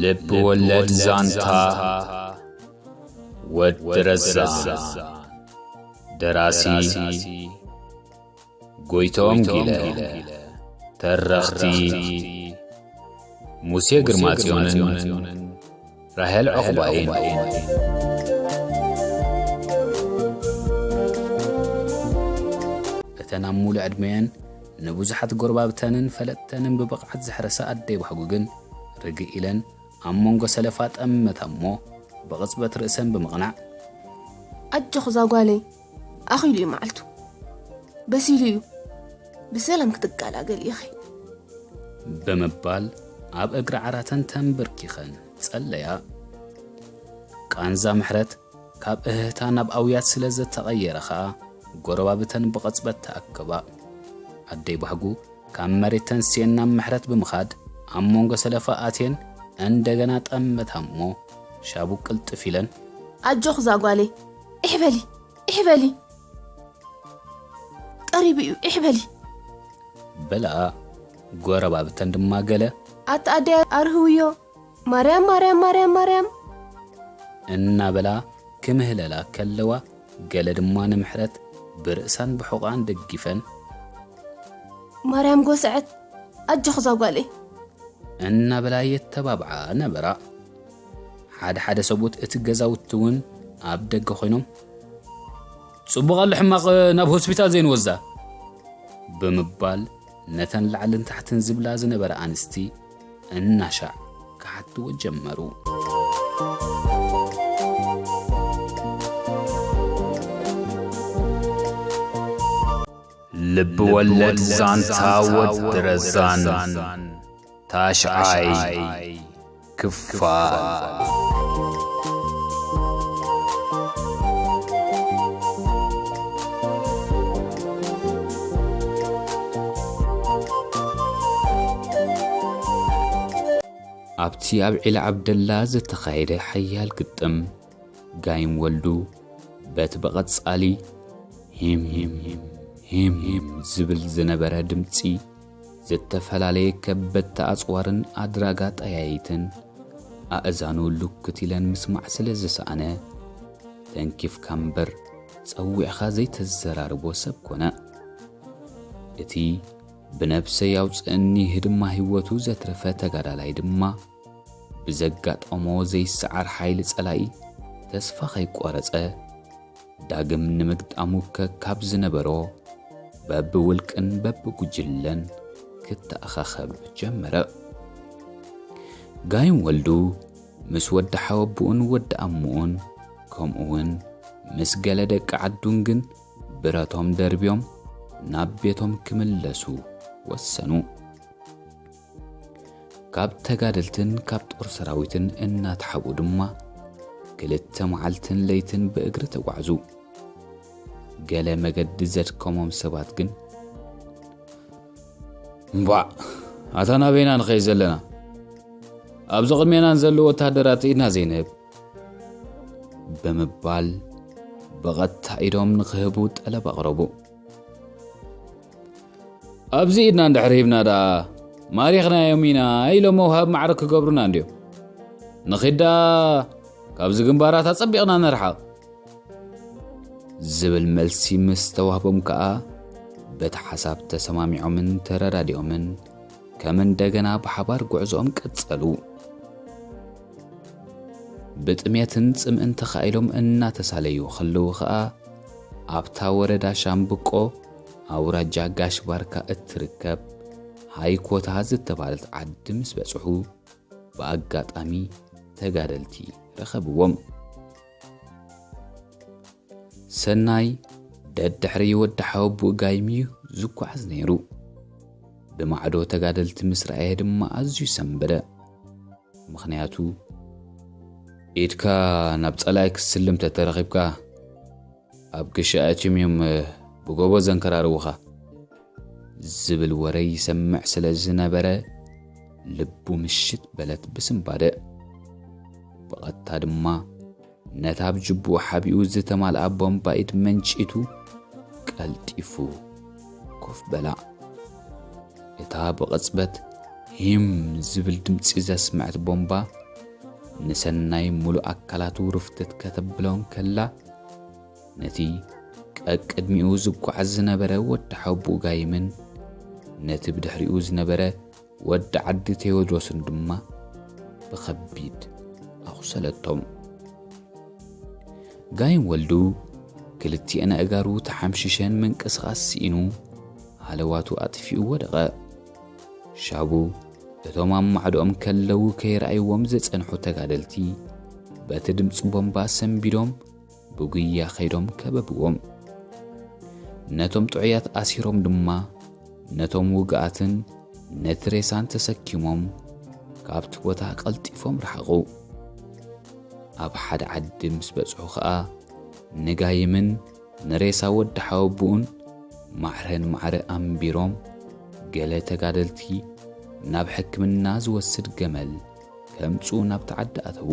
ልብ ወለድ ዛንታ ወዲ ረዛን። ደራሲ ጎይቶም ጊለ። ተረኽቲ ሙሴ ግርማጽዮንን ራሄል ዕቑባይን። እተን ኣብ ሙሉእ ዕድሜአን ንብዙሓት ጎረባብተንን ፈለጥተንን ብብቕዓት ዘሕረሳ ኣደይ ባህጉ ግን ርግእ ኢለን ኣብ መንጎ ሰለፋ ጠመታ እሞ ብቕጽበት ርእሰን ብምቕናዕ፣ ኣጆኺ እዛ ጓለይ፣ ኣኺሉ እዩ መዓልቱ። በሲሉ እዩ። ብሰላም ክትገላገሊ ኢኺ። ብምባል ኣብ እግሪ ዓራተን ተንበርኪኸን ጸለያ። ቃንዛ ምሕረት ካብ እህህታ ናብ ኣውያት ስለ ዝተቐየረ ኸኣ፣ ጎረባብተን ብቕጽበት ተኣከባ። ኣደይ ባህጉ ካብ መሬት ተንስኤን ናብ ምሕረት ብምኻድ፣ ኣብ መንጎ ሰለፋ ኣትየን እንደገና ጠመታ እሞ፣ ሻቡ ቅልጥፍ ኢለን፣ ኣጆኺ እዛ ጓለይ፣ ኢሕ በሊ፣ ኢሕ በሊ፣ ቀሪቡ እዩ፣ ኢሕ በሊ። በላ። ጎረባብተን ድማ ገለ ኣታ ኣደይ ኣርህውዮ፣ ማርያም፣ ማርያም፣ ማርያም፣ ማርያም። እናበላ ክምህለላ ከለዋ፣ ገለ ድማ ንምሕረት ብርእሳን ብሕቖኣን ደጊፈን፣ ማርያም ጎስዐት፣ ኣጆኺ እዛ ጓለይ። እናበላ የተባብዓ ነበራ። ሓደ ሓደ ሰብኡት እቲ ገዛውቲ እውን ኣብ ደገ ኮይኖም፣ "ጽቡቕ ኣሎ ሕማቕ ናብ ሆስፒታል ዘይንወስዳ?" ብምባል ነተን ላዕልን ታሕትን ዝብላ ዝነበራ ኣንስቲ እናሻዕ ክሓትዎ ጀመሩ። ልብ ወለድ ዛንታ ወዲ ረዛን ታሽዓይ ክፋል። ኣብቲ ኣብ ዒላ ዓብደላ ዝተኻየደ ሓያል ግጥም፣ ጋይም ወልዱ በቲ ብቐጻሊ ሂም፣ ሂም፣ ሂም፣ ሂም፣ ሂም ዝብል ዝነበረ ድምጺ፣ ዝተፈላለየ ከበድቲ ኣጽዋርን ኣድራጋ ጠያይትን ኣእዛኑ ልኩት ኢለን ምስማዕ ስለ ዝሰኣነ፣ ተንኪፍካ እምበር ጸዊዕኻ ዘይተዘራርቦ ሰብ ኮነ። እቲ ብነብሰይ ኣውጽእኒ ህድማ ህይወቱ ዘትረፈ ተጋዳላይ ድማ፣ ብዘጋጠሞ ዘይሰዓር ሓይሊ ጸላኢ ተስፋ ከይቆረጸ፣ ዳግም ንምግጣሙ ከካብ ዝነበሮ በብውልቅን በብጉጅለን ክተኣኻኸብ ጀመረ። ጋይም ወልዱ ምስ ወዲ ሓወብኡን ወዲ ኣምኡን፣ ከምኡውን ምስ ገለ ደቂ ዓዱን ግን ብረቶም ደርብዮም ናብ ቤቶም ክምለሱ ወሰኑ። ካብ ተጋደልትን ካብ ጦር ሰራዊትን እናተሓብኡ ድማ ክልተ መዓልትን ለይትን ብእግሪ ተጓዕዙ። ገለ መገዲ ዘድከሞም ሰባት ግን፣ "እምቧዕ፣ ኣታ ናበይና ንኸይድ ዘለና? ኣብዚ ቅድሜና ንዘለዉ ወተሃደራት ኢድና ዘይንህብ?" ብምባል ብቐጥታ ኢዶም ንኽህቡ ጠለብ ኣቕረቡ። "ኣብዚ ኢድና እንድሕር ሂብና ደኣ ማሪኽናዮም ኢና" ኢሎም መውሃብ ማዕረ ክገብሩና እንድዮም። "ንኺድ ደኣ ካብዚ ግንባራት ኣጸቢቕና ንርሓቕ" ዝብል መልሲ ምስ ተዋህቦም ከኣ፣ በቲ ሓሳብ ተሰማሚዖምን ተረዳዲኦምን፣ ከም እንደገና ብሓባር ጉዕዞኦም ቀጸሉ። ብጥሜትን ጽምእን ተኻኢሎም እናተሳለዩ ኸለዉ ኸኣ፣ ኣብታ ወረዳ ሻምብቆ፣ ኣውራጃ ጋሽ ባርካ እትርከብ ሃይኮታ ዝተባህለት ዓዲ ምስ በጽሑ፣ ብኣጋጣሚ ተጋደልቲ ረኸብዎም። ሰናይ ደድሕሪ ወዲ ሓወቡኡ ጋይም እዩ ዝጓዓዝ ነይሩ። ብማዕዶ ተጋደልቲ ምስ ረኣየ ድማ ኣዝዩ ሰንበደ። ምኽንያቱ፣ "ኢድካ ናብ ጸላኢ ክትስልም ተተረኺብካ፣ ኣብ ክሻ ኣትዮም እዮም ብጎቦ ዘንከራርዉኻ" ዝብል ወረ ይሰምዕ ስለ ዝነበረ፣ ልቡ ምሽት በለት ብስንባደ። ብቐጥታ ድማ ነታ ኣብ ጅቡኡ ሓቢኡ ዝተማልኣ ቦምባ ኢድ መንጪቱ ቀልጢፉ ኮፍ በላ። እታ ብቕጽበት ሂም ዝብል ድምጺ ዘስምዐት ቦምባ ንሰናይ ምሉእ ኣካላቱ ርፍትት ከተብሎም ከላ፣ ነቲ ቀቅድሚኡ ዝጓዓዝ ዝነበረ ወዲ ሓወቦኡ ጋይምን ነቲ ብድሕሪኡ ዝነበረ ወዲ ዓዲ ቴዎድሮስን ድማ ብኸቢድ ኣቑሰለቶም። ጋይም ወልዱ ክልቲኤን ኣእጋሩ ተሓምሺሸን ምንቅስቓስ ስኢኑ ሃለዋቱ ኣጥፊኡ ወደቐ። ሻቡ እቶም ኣብ ማዕዶኦም ከለዉ ከይረኣይዎም ዝጸንሑ ተጋደልቲ በቲ ድምጺ ቦምባ ሰንቢዶም ብጉያ ከይዶም ከበብዎም። ነቶም ጥዑያት ኣሲሮም ድማ ነቶም ውግኣትን ነቲ ሬሳን ተሰኪሞም ካብቲ ቦታ ቀልጢፎም ረሓቑ። ኣብ ሓደ ዓዲ ምስ በጽሑ ኸኣ ንጋይምን ንሬሳ ወዲ ሓወብኡን ማዕረ ንማዕረ ኣንቢሮም፣ ገለ ተጋደልቲ ናብ ሕክምና ዝወስድ ገመል ከምጽኡ ናብቲ ዓዲ ኣተዉ።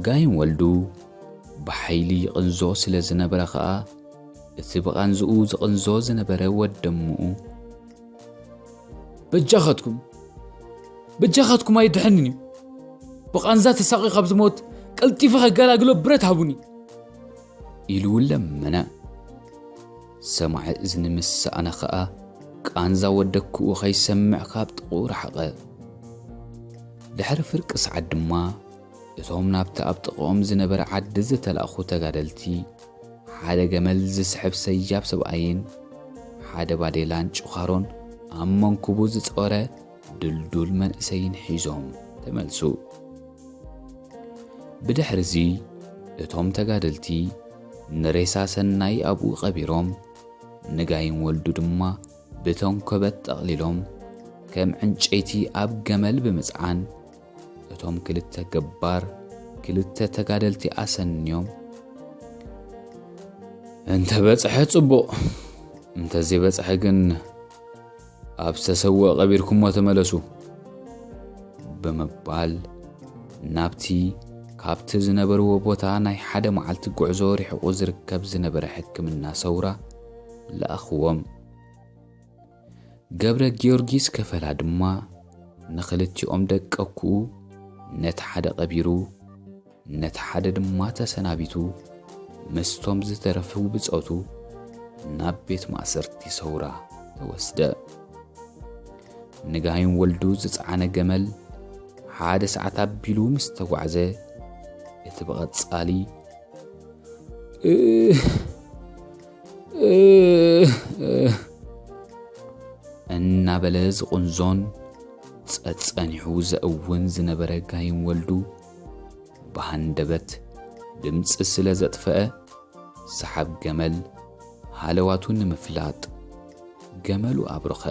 ጋይም ወልዱ ብሓይሊ ይቕንዞ ስለ ዝነበረ ኸኣ፣ እቲ ብቓንዝኡ ዝቕንዞ ዝነበረ ወደምኡ፣ "በጃኻትኩም፣ በጃኻትኩም ኣይድሕንን እዩ። ብቓንዛ ተሳቒ ካብ ዝሞት ቀልጢፈ ከገላግሎ ብረት ሃቡኒ" ኢሉ ለመነ። ሰማዒ እዝኒ ምስ ሰኣነ ኸኣ፣ ቃንዛ ወደክኡ ኸይሰምዕ ካብ ጥቕኡ ረሓቐ። ድሕሪ ፍርቂ ሰዓት ድማ፣ እቶም ናብቲ ኣብ ጥቕኦም ዝነበረ ዓዲ ዝተላእኹ ተጋደልቲ፣ ሓደ ገመል ዝስሕብ ሰያብ ሰብኣይን ሓደ ባዴላን ጭዃሮን ኣብ መንኩቡ ዝጸወረ ድልዱል መንእሰይን ሒዞም ተመልሱ። ብድሕርዚ እቶም ተጋደልቲ ንሬሳ ሰናይ ኣብኡ ቀቢሮም፣ ንጋይም ወልዱ ድማ ብተንኮበት ጠቕሊሎም ከም ዕንጨይቲ ኣብ ገመል ብምጽዓን፣ እቶም ክልተ ገባር ክልተ ተጋደልቲ ኣሰንዮም፣ "እንተ በጽሐ ጽቡቕ፣ እንተ ዘይበጽሐ ግን ኣብ ዝተሰውአ ቀቢርኩሞ ተመለሱ" ብምባል ናብቲ ካብቲ ዝነበርዎ ቦታ ናይ ሓደ መዓልቲ ጉዕዞ ርሒቑ ዝርከብ ዝነበረ ሕክምና ሰውራ ለኣኽዎም። ገብረ ጊዮርጊስ ከፈላ ድማ ንኽልቲኦም ደቀኩኡ ነቲ ሓደ ቀቢሩ፣ ነቲ ሓደ ድማ ተሰናቢቱ፣ ምስቶም ዝተረፉ ብጾቱ ናብ ቤት ማእሰርቲ ሰውራ ተወስደ። ንጋይም ወልዱ ዝጸዓነ ገመል ሓደ ሰዓት ኣቢሉ ምስ ተጓዕዘ፣ እቲ ብቐጻሊ "እህ፣ እህ፣ እህ" እናበለ ዝቕንዞን ጸጸኒሑ ዘእውን ዝነበረ ጋይም ወልዱ፣ ብሃንደበት ድምጺ ስለ ዘጥፈአ፣ ሰሓብ ገመል ሃለዋቱ ንምፍላጥ ገመሉ ኣብረኸ።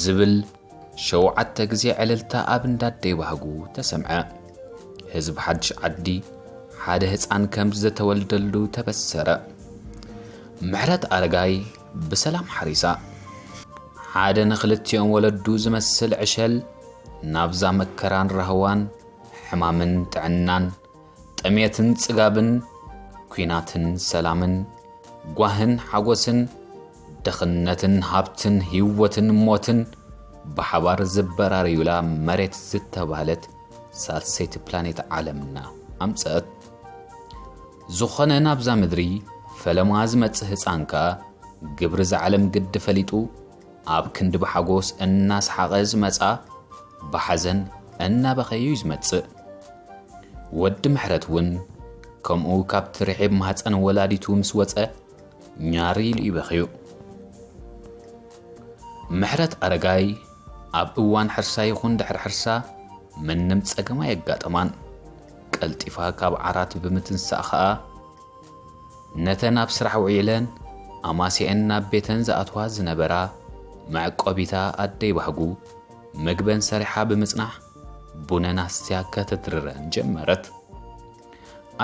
ዝብል ሸውዓተ ግዜ ዕልልታ ኣብ እንዳ ኣደይ ባህጉ ተሰምዐ። ህዝቢ ሓድሽ ዓዲ ሓደ ህጻን ከም ዝተወልደሉ ተበሰረ። ምሕረት ኣረጋይ ብሰላም ሓሪሳ። ሓደ ንኽልቲኦም ወለዱ ዝመስል ዕሸል ናብዛ መከራን ራህዋን፣ ሕማምን ጥዕናን፣ ጥሜትን ጽጋብን፣ ኲናትን ሰላምን፣ ጓህን ሓጎስን፣ ድኽነትን ሃብትን፣ ህይወትን ሞትን ብሓባር ዝበራርዩላ መሬት ዝተባህለት ሳልሰይቲ ፕላኔት ዓለምና ኣምጸአት። ዝኾነ ናብዛ ምድሪ ፈለማ ዝመጽእ ህጻን ከኣ ግብሪ እዛ ዓለም ግዲ ፈሊጡ ኣብ ክንዲ ብሓጎስ እናሰሓቐ ዝመጻ ብሓዘን እናበኸየ እዩ ዝመጽእ። ወዲ ምሕረት እውን ከምኡ ካብቲ ርሒብ ማህጸን ወላዲቱ ምስ ወጸ ኛር ኢሉ እዩ በኽዩ። ምሕረት ኣረጋይ ኣብ እዋን ሕርሳ ይኹን ድሕሪ ሕርሳ ምንም ጸገም ኣየጋጠማን። ቀልጢፋ ካብ ዓራት ብምትንሳእ ኸኣ ነተን ኣብ ስራሕ ውዒለን ኣማሲአን ናብ ቤተን ዝኣትዋ ዝነበራ መዕቆቢታ ኣደይ ባህጉ፣ ምግበን ሰሪሓ ብምጽናሕ ቡነን ኣስትያ ከተድርረን ጀመረት።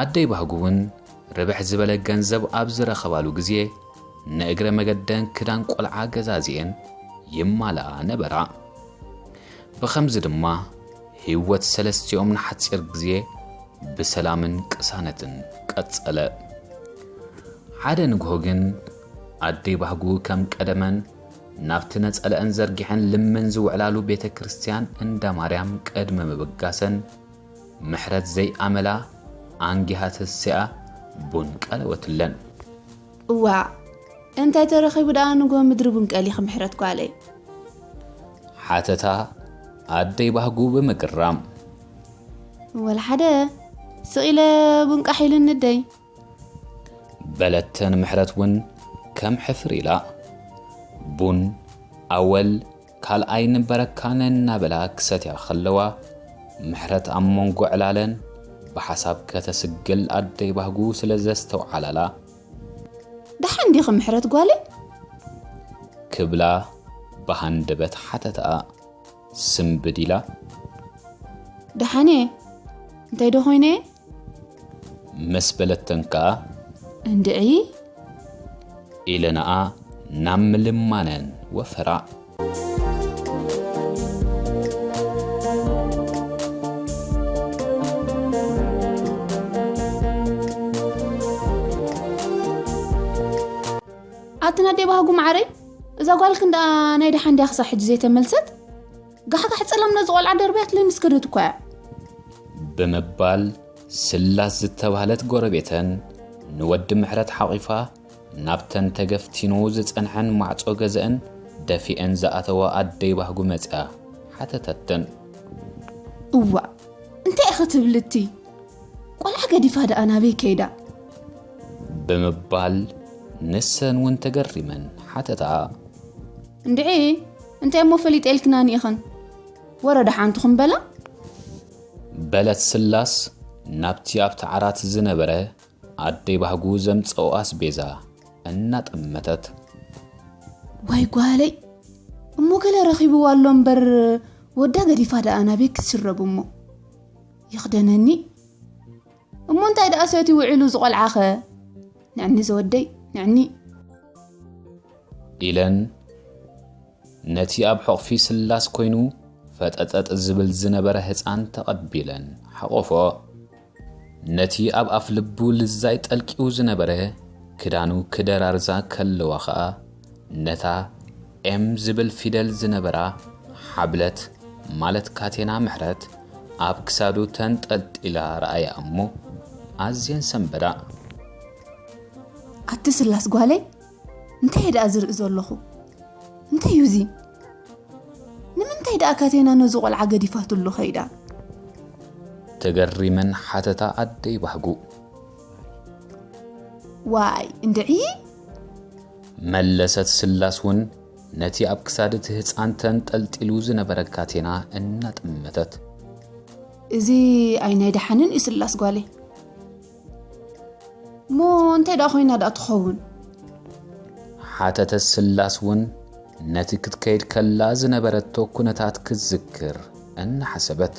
ኣደይ ባህጉ እውን ርብሕ ዝበለ ገንዘብ ኣብ ዝረኸባሉ ግዜ፣ ንእግረ መገደን ክዳን ቆልዓ ገዛዚኤን ይማልኣ ነበራ። ብኸምዚ ድማ ህይወት ሰለስቲኦም ንሓጺር ግዜ ብሰላምን ቅሳነትን ቀጸለ። ሓደ ንግሆ ግን ኣደይ ባህጉ ከም ቀደመን ናብቲ ነጸለአን ዘርጊሐን ልምን ዝውዕላሉ ቤተ ክርስቲያን እንዳ ማርያም ቅድሚ ምብጋሰን፣ ምሕረት ዘይኣመላ ኣንጊሃ ተሲኣ ቡን ቀለወትለን። እዋእ፣ እንታይ ተረኺቡ ደኣ ንግሆ ምድሪ ቡን ቀሊኺ ምሕረት ጓለይ? ሓተታ ኣደይ ባህጉ ብምግራም። ወላ ሓደ፣ ስቕ ኢለ ቡን ቃሕ ኢሉኒ ደይ። በለተን ምሕረት እውን ከም ሕፍር ኢላ። ቡን ኣወል ካልኣይ ንበረካነ እናበላ ክሰትያ ከለዋ፣ ምሕረት ኣብ መንጎ ዕላለን ብሓሳብ ከተስግል ኣደይ ባህጉ ስለ ዘስተውዓላላ፣ ደሓን ዲኺ ምሕረት ጓለይ? ክብላ ብሃንደበት ሓተትኣ። ስንብድ ኢላ። ደሓን እየ፣ እንታይ ዶ ኮይነ? ምስ በለተን ከኣ፣ እንድዒ፣ ኢለንኣ ናብ ምልማነን ወፈራ። ኣትን ኣደይ ባህጉ ማዓረይ፣ እዛ ጓልክን ደኣ ናይ ደሓን ድያ ክሳብ ሕጂ ዘይተመልሰት? ጋሕጋሕ ጸላም ነዚ ቆልዓ ደርብያትለይ ምስ ከደት እኳ እያ። ብምባል ስላስ ዝተባህለት ጎረቤተን ንወዲ ምሕረት ሓቒፋ ናብተን ተገፍቲኑ ዝጸንሐን ማዕጾ ገዘአን ደፊአን ዝኣተዋ ኣደይ ባህጉ መጺኣ ሓተተተን። እዋእ፣ እንታይ ኢኺ ትብሊ እቲ? ቆልዓ ገዲፋ ደኣ ናበይ ከይዳ? ብምባል ንሰን እውን ተገሪመን ሓተታ። እንድዒ፣ እንታይ እሞ ፈሊጠ ኢልክናኒ ኢኽን? ወረ ደሓን ትኹን በላ። በለት ስላስ ናብቲ ኣብቲ ዓራት ዝነበረ ኣደይ ባህጉ ዘምጸኦ ኣስቤዛ እናጠመተት። ዋይ ጓለይ፣ እሞ ገለ ረኺብዋ ኣሎ እምበር፣ ወዳ ገዲፋ ደኣ ናበይ ክትስረብ እሞ? ይኽደነኒ። እሞ እንታይ ደኣ ሰትዩ ውዒሉ ዝቖልዓኸ? ንዕኒ ዘወደይ፣ ንዕኒ። ኢለን ነቲ ኣብ ሕቑፊ ስላስ ኮይኑ ፈጠጠጥ ዝብል ዝነበረ ህጻን ተቐቢለን ሓቖፎ። ነቲ ኣብ ኣፍ ልቡ ልዛይ ጠልቂኡ ዝነበረ ክዳኑ ክደራርዛ ከለዋ ኸኣ፣ ነታ ኤም ዝብል ፊደል ዝነበራ ሓብለት፣ ማለት ካቴና ምሕረት፣ ኣብ ክሳዱ ተንጠልጢላ ረኣያ እሞ፣ ኣዝየን ሰንበዳ። ኣቲ ስላስ ጓለይ፣ እንታይ ደኣ ዝርኢ ዘለኹ? እንታይ እዩ እዚ? ንምንታይ ደኣ ካቴና ነዚ ቆልዓ ገዲፋትሉ ኸይዳ? ተገሪመን ሓተታ ኣደይ ባህጉ። ዋይ፣ እንድዒ? መለሰት ስላስ እውን ነቲ ኣብ ክሳድ እቲ ህጻን ተንጠልጢሉ ዝነበረ ካቴና እናጠመተት። እዚ ኣይ ናይ ደሓንን እዩ ስላስ ጓለይ። እሞ እንታይ ደኣ ኮይና ደኣ ትኸውን? ሓተተ ስላስ እውን ነቲ ክትከይድ ከላ ዝነበረቶ ኩነታት ክትዝክር እናሓሰበት።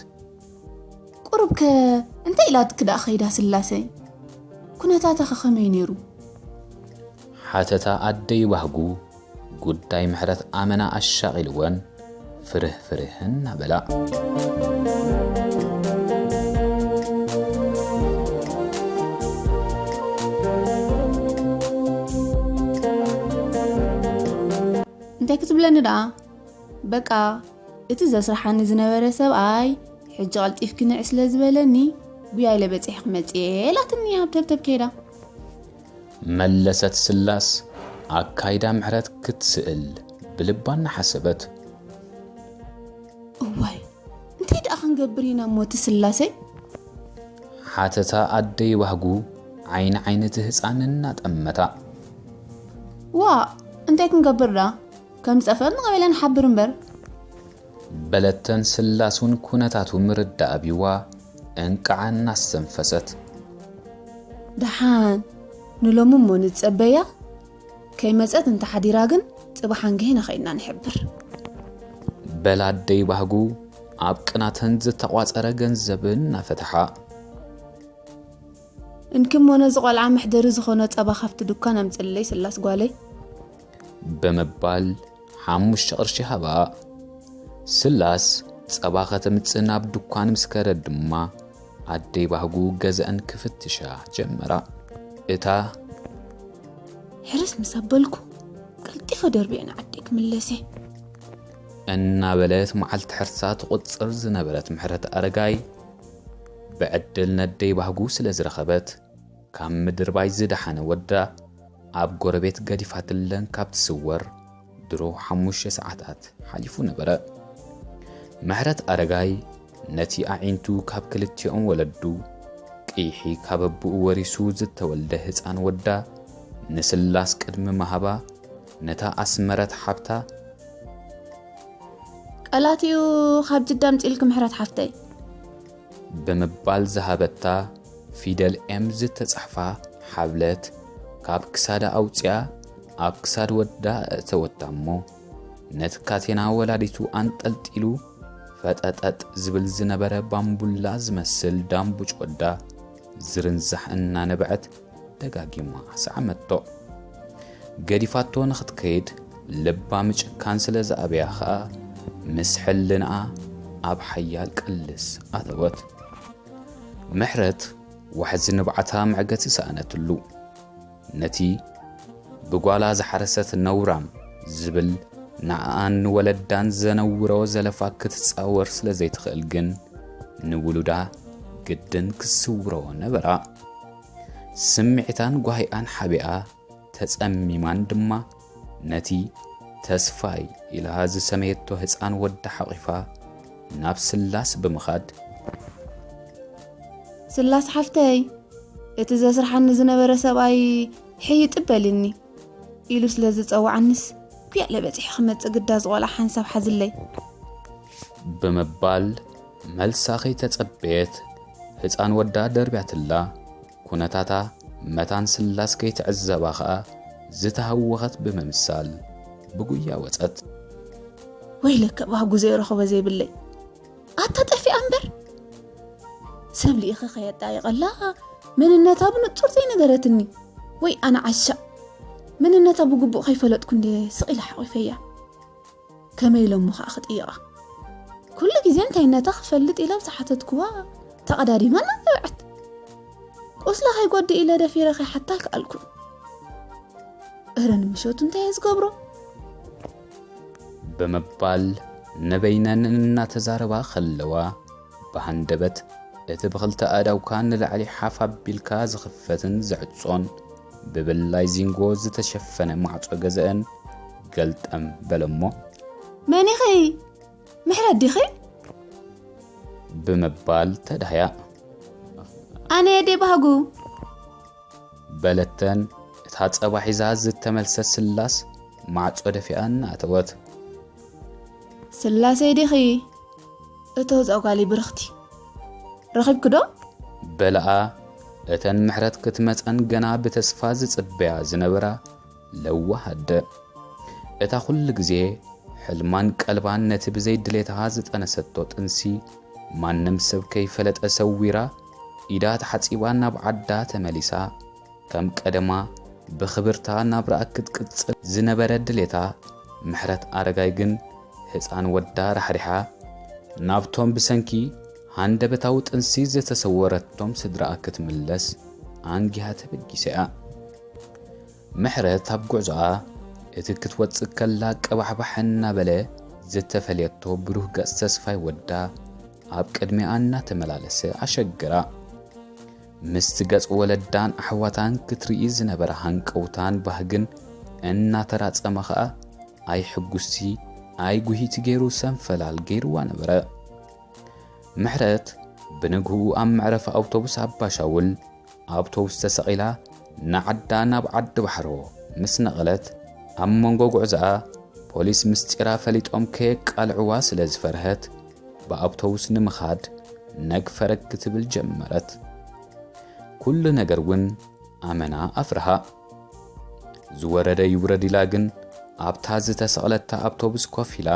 ቁሩብ ከ እንታይ ኢላትኪ ደኣ ከይዳ ስላሰይ? ኩነታታ ከ ከመይ ነይሩ? ሓተታ ኣደይ ባህጉ ጉዳይ ምሕረት ኣመና ኣሻቒልወን ፍርህ ፍርህ እናበላ። እንታይ ክትብለኒ ደኣ? በቃ እቲ ዘስርሓኒ ዝነበረ ሰብኣይ ሕጂ ቀልጢፍኪ ንዒ ስለ ዝበለኒ፣ ጉያ ኢለ በጺሐ ክመጽእ እየ ኢላትኒ ኣብ ተብተብ ከይዳ። መለሰት ስላስ ኣካይዳ ምሕረት ክትስእል ብልባ እናሓሰበት። እዋይ፣ እንታይ ደኣ ክንገብር ኢና እሞ እቲ ስላሰይ? ሓተታ ኣደይ ባህጉ ዓይኒ ዓይኒ እቲ ህጻን እናጠመታ። ዋ፣ እንታይ ክንገብር ደኣ? ከም ዝጠፍአት ንቐበለ ንሓብር እምበር። በለተን ስላስ እውን ኩነታቱ ምርዳእ ኣቢዋ እንቃዓ እናስተንፈሰት። ደሓን ንሎሚ እሞ ንጸበያ። ከይመጸት እንተ ሓዲራ ግን ጽባሕ ኣንግሄና ኸይድና ንሕብር። በላ ኣደይ ባህጉ ኣብ ቅናተን ዝተቋጸረ ገንዘብ እናፈትሓ። እንክሞ ነዚ ቆልዓ መሕደሪ ዝኾነ ጸባ ካብቲ ድኳን ኣምጽልለይ ስላስ ጓለይ። ብምባል ሓሙሽተ ቅርሺ ሃባ። ስላስ ጸባ ከተምጽእ ናብ ድኳን ምስ ከደት ድማ ኣደይ ባህጉ ገዘአን ክፍትሻ ጀመራ። እታ ሕርስ ምስ ኣበልኩ ቀልጢፈ ደርብየ ንዓደይ ክምለስ እየ። እናበለት መዓልቲ ሕርሳ ትቑጽር ዝነበረት ምሕረት ኣረጋይ ብዕድል ነደይ ባህጉ ስለ ዝረኸበት ካብ ምድርባይ ዝደሓነ ወዳ ኣብ ጎረቤት ገዲፋትለን ካብ ትስወር ድሮ ሓሙሽተ ሰዓታት ሓሊፉ ነበረ። ምሕረት ኣረጋይ ነቲ ኣዒንቱ ካብ ክልቲኦም ወለዱ ቅይሒ ካብ ኣቦኡ ወሪሱ ዝተወልደ ህፃን ወዳ ንስላስ ቅድሚ ምሃባ ነታ ኣስመረት ሓብታ ቀላቲኡ ካብ ጅዳ ኣምፂእልኪ ምሕረት ሓፍተይ። ብምባል ዝሃበታ ፊደል ኤም ዝተጻሕፋ ሓብለት ካብ ክሳዳ ኣውጽኣ ኣብ ክሳድ ወዳ ኣእተወታ እሞ ነቲ ካቴና ወላዲቱ ኣንጠልጢሉ ፈጠጠጥ ዝብል ዝነበረ ባምቡላ ዝመስል ዳምቡጭ ወዳ ዝርንዛሕ እናነበዐት ደጋጊማ ሰዓመቶ። ገዲፋቶ ንኽትከይድ ልባ ምጭካን ስለ ዝኣበያ ኸኣ ምስ ሕልንኣ ኣብ ሓያል ቅልስ ኣተወት። ምሕረት ዋሕዚ ንብዓታ መዕገቲ ሰኣነትሉ። ነቲ ብጓላ ዝሓረሰት ነውራም ዝብል ንኣኣን ንወለዳን ዘነውሮ ዘለፋ ክትጻወር ስለ ዘይትኽእል ግን ንውሉዳ ግድን ክትስውሮ ነበራ። ስምዒታን ጓሂኣን ሓቢኣ ተጸሚማን ድማ ነቲ ተስፋይ ኢላ ዝሰመየቶ ህፃን ወዳ ሓቒፋ ናብ ስላስ ብምኻድ ስላስ ሓፍተይ፣ እቲ ዘስርሓኒ ዝነበረ ሰብኣይ ሕይጥ በልኒ ኢሉ ስለ ዝጸዋዓንስ፣ ኩያለ በጺሐ ክመጽእ ግዳ ዝቖልዓ ሓንሳብ ሓዝለይ። ብምባል መልሳ ከይተጸበየት ህፃን ወዳ ደርብያትላ ኩነታታ መታን ስላስ ከይትዕዘባ ኸኣ ዝተሃወኸት ብምምሳል ብጉያ ወጸት። ወይለከ ባህጉ ዘይረኸቦ ዘይብለይ ኣታ ጠፊኣ እምበር ሰብ ልኢኸ ከየጣይቐላ መንነታ ብንጹር ዘይነገረትኒ ወይ ኣነ ዓሻ መንነታ ብግቡእ ከይፈለጥኩ እንደ ስቕ ኢለ ሓቒፈያ። ከመይ ኢሎሞ ኸኣ ክጥይቓ? ኩሉ ግዜ እንታይነታ ክፈልጥ ኢለ ኣብ ዝሓተትክዋ ተቐዳዲማ እናገበዐት ቁስላ ከይጎድእ ኢለ ደፊረ ከይሓታ ኣይከኣልኩን። እረ ንምሸቱ እንታይ እየ ዝገብሮ? ብምባል ንበይነን እናተዛረባ ከለዋ ብሃንደበት እቲ ብኽልተ ኣእዳውካ ንላዕሊ ሓፍ ኣቢልካ ዝኽፈትን ዝዕጾን ብብላይ ዚንጎ ዝተሸፈነ ማዕጾ ገዘአን ገልጠም በለሞ። መን ኢኺ? ምሕረት ዲኺ? ብምባል ተዳህያ። ኣነ የደይ ባህጉ። በለተን እታ ጸባ ሒዛ ዝተመልሰት ስላስ ማዕጾ ደፊኣ እናኣተወት። ስላሰይ ዲኺ? እቶ እዛ ጓሊ ብርኽቲ ረኺብኪ ዶ? በለኣ እተን ምሕረት ክትመጸን ገና ብተስፋ ዝጽበያ ዝነበራ ለዋህ ኣደ። እታ ኩሉ ግዜ ሕልማን ቀልባን ነቲ ብዘይ ድሌታ ዝጠነሰቶ ጥንሲ ማንም ሰብ ከይፈለጠ ሰዊራ ኢዳ ተሓጺባ ናብ ዓዳ ተመሊሳ ከም ቀደማ ብኽብርታ ናብራኣ ክትቅጽል ዝነበረ ድሌታ ምሕረት ኣረጋይ ግን ህፃን ወዳ ራሕሪሓ ናብቶም ብሰንኪ ሃንደበታዊ ጥንሲ ዝተሰወረቶም ስድራኣ ክትምለስ ኣንጊሃ ተበጊሰ እያ። ምሕረት ኣብ ጉዕዞኣ እቲ ክትወጽእ ከላ ቀባሕባሕ እናበለ ዝተፈልየቶ ብሩህ ገጽ ተስፋይ ወዳ ኣብ ቅድሚኣ እናተመላለሰ ኣሸግራ። ምስቲ ገጽ ወለዳን ኣሕዋታን ክትርኢ ዝነበራ ሃንቀውታን ባህግን እናተራጸመ ኸኣ ኣይ ሕጉስቲ ኣይ ጉሂቲ ገይሩ ሰንፈላል ገይርዋ ነበረ። ምሕረት ብንግህኡ ኣብ መዕረፊ ኣውቶቡስ ኣባሻውል ኣውቶቡስ ተሰቒላ ንዓዳ ናብ ዓዲ ባሕሮ ምስ ነቐለት ኣብ መንጎ ጉዕዞኣ ፖሊስ ምስጢራ ፈሊጦም ከየቃልዕዋ ስለ ዝፈርሀት ብኣውቶቡስ ንምኻድ ነግ ፈረግ ክትብል ጀመረት። ኩሉ ነገር እውን ኣመና ኣፍርሃ። ዝወረደ ይውረድ ኢላ ግን ኣብታ ዝተሰቕለታ ኣውቶቡስ ኮፍ ኢላ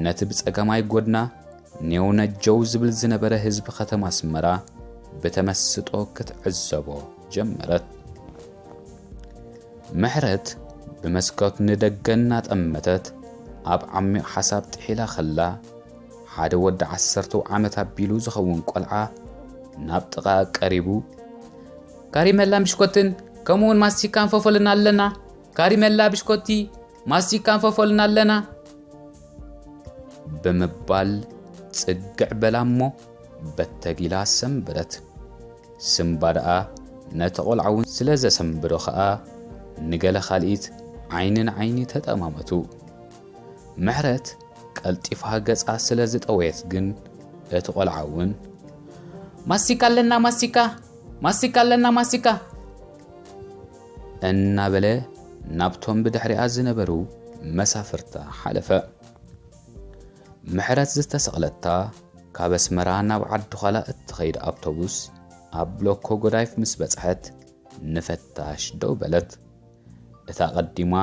ነቲ ብጸጋማይ ጎድና ኔው ነጀው ዝብል ዝነበረ ህዝቢ ከተማ ኣስመራ ብተመስጦ ክትዕዘቦ ጀመረት። ምሕረት ብመስኮት ንደገ እናጠመተት ኣብ ዓሚቕ ሓሳብ ጥሒላ ከላ፣ ሓደ ወዲ ዓሰርተው ዓመት ኣቢሉ ዝኸውን ቆልዓ ናብ ጥቓ ቀሪቡ፣ ካሪመላ ብሽኮትን ከምኡውን ማስቲካን ፈፈሉና ኣለና። ካሪመላ ብሽኮቲ ማስቲካን ፈፈሉና ኣለና። ብምባል ጽግዕ በላ እሞ በተጊላ ሰንበደት። ስምባ ደኣ ነቲ ቆልዓ እውን ስለ ዘሰንበዶ ኸኣ ንገለ ካልኢት ዓይኒ ንዓይኒ ተጠማመቱ። ምሕረት ቀልጢፋ ገጻ ስለ ዝጠወየት ግን እቲ ቆልዓ እውን ማስቲካ ኣለና ማስቲካ፣ ማስቲካ ኣለና ማስቲካ እናበለ ናብቶም ብድሕሪኣ ዝነበሩ መሳፍርታ ሓለፈ። ምሕረት ዝተሰቕለታ ካብ ኣስመራ ናብ ዓዲ ዃላ እትኸይድ ኣውቶቡስ ኣብ ሎኮ ጎዳይፍ ምስ በጽሐት ንፈታሽ ደው በለት። እታ ቀዲማ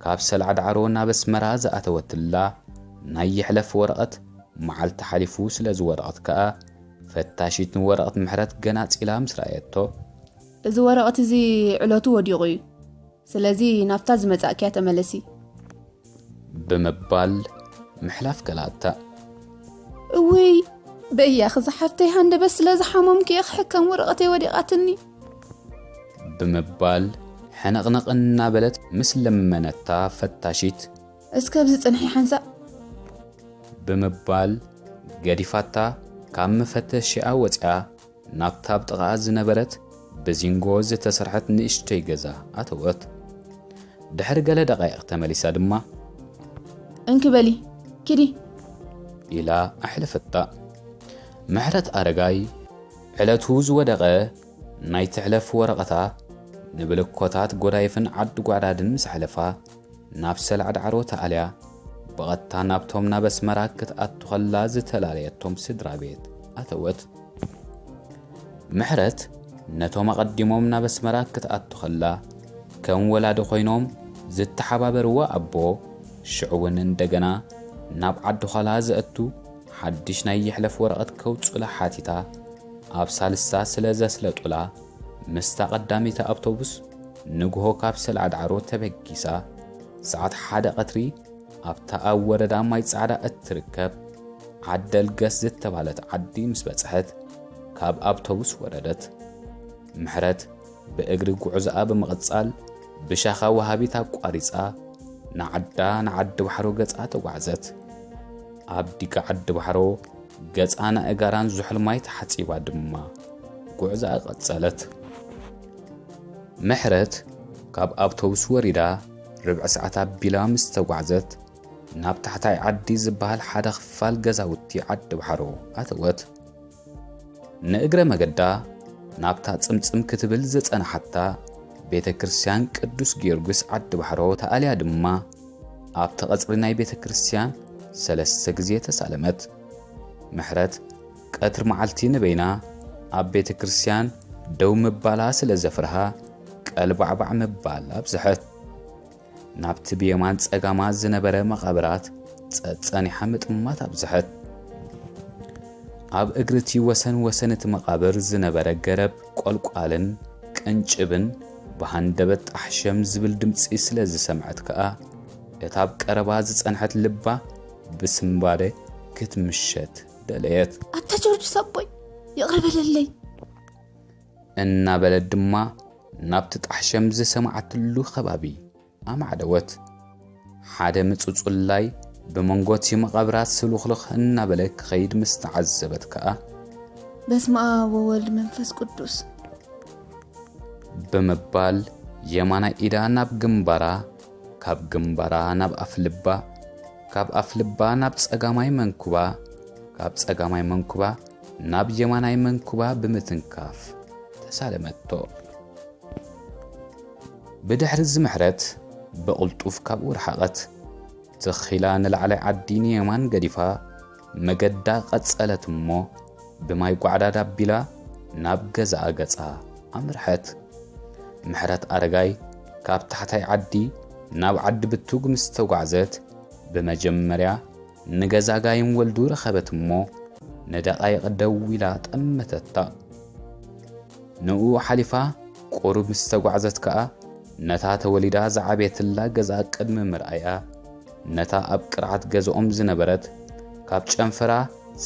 ካብ ሰላዕ ዳዕሮ ናብ ኣስመራ ዝኣተወትላ ናይ ይሕለፍ ወረቐት መዓልቲ ሓሊፉ ስለ ዝወደቐት ከኣ ፈታሺት ንወረቐት ምሕረት ገናጺላ ምስ ረኣየቶ፣ እዚ ወረቐት እዚ ዕለቱ ወዲቑ እዩ። ስለዚ ናብታ ዝመጻእክያ ተመለሲ። ብምባል ምሕላፍ ከላእታ። እውይ በያኺ ዝሓፍተይ ሃንደበት ስለ ዝሓመምኩ እየ ክሕከም ወረቐተይ ወዲቓትኒ። ብምባል ሕንቕንቕ እናበለት ምስ ለመነታ ፈታሺት። እስከ ኣብዚ ጽንሒ ሓንሳእ። ብምባል ገዲፋታ ካብ መፈተሽኣ ወጺኣ ናብታ ኣብ ጥቓኣ ዝነበረት ብዚንጎ ዝተሰርሐት ንእሽተይ ገዛ ኣተወት። ድሕሪ ገለ ደቓይቕ ተመሊሳ ድማ እንኪ በሊ ኪዲ ኢላ ኣሕለፈታ። ምሕረት ኣረጋይ ዕለቱ ዝወደቐ ናይ ትሕለፍ ወረቐታ ንብልኮታት ጎዳይፍን ዓዲ ጓዕዳድን ምስ ኣሕለፋ ናብ ሰላዕ ዳዕሮ ተኣልያ ብቐጥታ ናብቶም ናብ ኣስመራ ክትኣቱ ኸላ ዝተላለየቶም ስድራ ቤት ኣተወት። ምሕረት ነቶም ኣቐዲሞም ናብ ኣስመራ ክትኣቱ ኸላ ከም ወላዲ ኮይኖም ዝተሓባበርዋ ኣቦ ሽዑ እውን እንደገና ናብ ዓዲ ዃላ ዘእቱ ሓድሽ ናይ ይሕለፍ ወረቐት ከውጽኡላ ሓቲታ ኣብ ሳልስታ ስለ ዘስለጡላ ምስታ ቀዳመይቲ ኣውቶቡስ ንግሆ ካብ ሰላዕ ዳዕሮ ተበጊሳ ሰዓት ሓደ ቀትሪ ኣብታ ኣብ ወረዳ ማይ ጻዕዳ እትርከብ ዓደልገስ ዝተባህለት ዓዲ ምስ በጽሐት ካብ ኣውቶቡስ ወረደት። ምሕረት ብእግሪ ጉዕዞኣ ብምቕጻል ብሻኻ ወሃቢት ኣቋሪጻ ንዓዳ ንዓዲ ባሕሮ ገጻ ተጓዕዘት። ኣብ ዲጋ ዓዲ ባሕሮ ገጻን ኣእጋራን ዝሑል ማይ ተሓጺባ ድማ ጉዕዞኣ ቀጸለት። ምሕረት ካብ ኣውቶቡስ ወሪዳ ርብዒ ሰዓት ኣቢላ ምስ ተጓዕዘት ናብ ታሕታይ ዓዲ ዝበሃል ሓደ ክፋል ገዛውቲ ዓዲ ባሕሮ ኣተወት። ንእግረ መገዳ ናብታ ጽምጽም ክትብል ዝጸናሓታ ቤተ ክርስቲያን ቅዱስ ጊዮርጊስ ዓዲ ባሕሮ ተኣልያ ድማ ኣብቲ ቀጽሪ ናይ ቤተ ክርስቲያን ሰለስተ ግዜ ተሳለመት። ምሕረት ቀትሪ መዓልቲ ንበይና ኣብ ቤተ ክርስቲያን ደው ምባላ ስለ ዘፍርሃ ቀልባዕባዕ ምባል ኣብዝሐት። ናብቲ ብየማን ጸጋማ ዝነበረ መቓብራት ጸጸኒሓ ምጥማት ኣብዝሐት። ኣብ እግሪ እቲ ወሰን ወሰን እቲ መቓብር ዝነበረ ገረብ ቆልቋልን ቅንጭብን ብሃንደበት ጣሕሸም ዝብል ድምጺ ስለ ዝሰምዐት ከኣ እታ ኣብ ቀረባ ዝጸንሐት ልባ ብስንባደ ክትምሸት ደለየት። ኣታ ጆርጅ ሰቦይ ይቕረ በለለይ እናበለት ድማ ናብቲ ጣሕሸም ዝሰማዓትሉ ከባቢ ኣማዕደወት። ሓደ ምጽጹላይ ብመንጎ እቲ መቓብራት ስሉኽልኽ እናበለ ክኸይድ ምስ ተዓዘበት ከኣ በስመ ኣብ ወወልድ መንፈስ ቅዱስ ብምባል የማናይ ኢዳ ናብ ግንባራ፣ ካብ ግንባራ ናብ ኣፍልባ፣ ካብ ኣፍልባ ናብ ጸጋማይ መንኩባ፣ ካብ ጸጋማይ መንኩባ ናብ የማናይ መንኩባ ብምትንካፍ ተሳለመቶ። ብድሕሪ እዚ ምሕረት ብቕልጡፍ ካብኡ ረሓቐት። ትኽ ኢላ ንላዕላይ ዓዲ ንየማን ገዲፋ መገዳ ቀጸለት እሞ ብማይ ጓዕዳድ ኣቢላ ናብ ገዛኣ ገጻ ኣምርሐት። ምሕረት ኣረጋይ ካብ ታሕታይ ዓዲ ናብ ዓዲ ብቱግ ምስ ተጓዕዘት፣ ብመጀመርያ ንገዛ ጋይም ወልዱ ረኸበት እሞ፣ ንደቓይቕ ደው ኢላ ጠመተታ። ንኡ ሓሊፋ ቁሩብ ምስ ተጓዕዘት ከኣ፣ ነታ ተወሊዳ ዝዓበየትላ ገዛ ቅድሚ ምርኣያ፣ ነታ ኣብ ቅርዓት ገዝኦም ዝነበረት፣ ካብ ጨንፈራ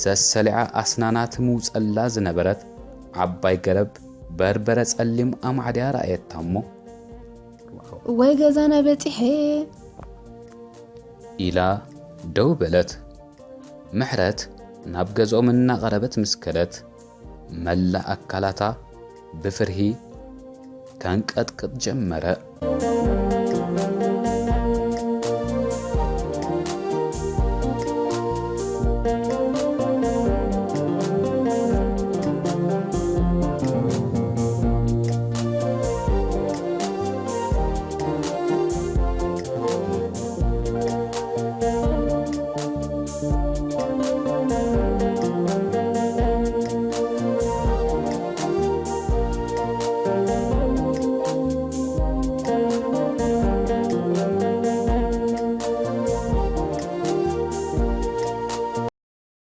ሰሰሊዓ ኣስናና ትምውጸላ ዝነበረት ዓባይ ገረብ በርበረ ጸሊም ኣማዕድያ ረኣየታ እሞ፣ "እዋይ ገዛና በጺሐ!" ኢላ ደው በለት። ምሕረት ናብ ገዝኦም እናቐረበት ምስ ከደት፣ መላእ ኣካላታ ብፍርሂ ከንቀጥቅጥ ጀመረ።